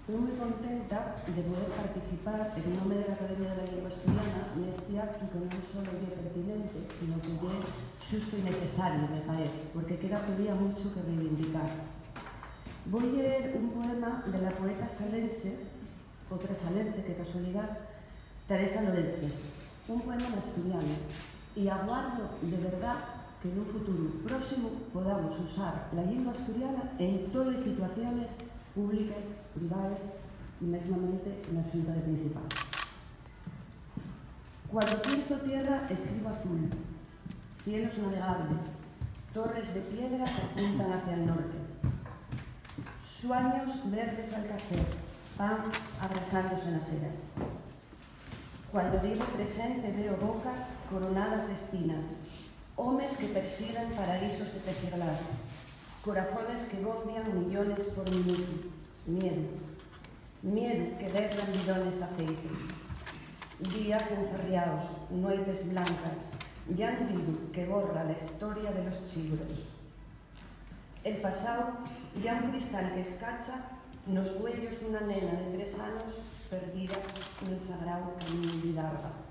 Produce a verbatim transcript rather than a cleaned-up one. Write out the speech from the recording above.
Estoy muy contenta de poder participar en nombre de la Academia de la Lengua Asturiana nesti actu que non solo ye pertinente, sino que ye xusto y necesario, me parece, porque queda todavía mucho que reivindicar. Voy a leer un poema de la poeta salense, otra salense, qué casualidad, Teresa Lorenzo, un poema en asturiano, y aguardo de verdad que nun futuru próximo podamos usar la llingua asturiana en toles situaciones públiques, privaes y mesmamente na Xunta de Principaos. Cuando pienso tierra, escribo azul, cielos navegables, torres de piedra que apuntan hacia el norte, suaños verdes al cacer, pan abrasándose nas eras. Cuando digo presente, veo bocas coronadas de espinas, homes que persiguen paraísos de pesiglás, corazones que bombian millones por minuto, miedo, miedo que derran bidones d'aceite. Días ensarriaos, noites blancas, llantidu que borra la historia de los chibros. El pasáu ya un cristal qu'escacha nos güeyos d'una nena de tres anos perdida nel sagrao camín d'Idarga.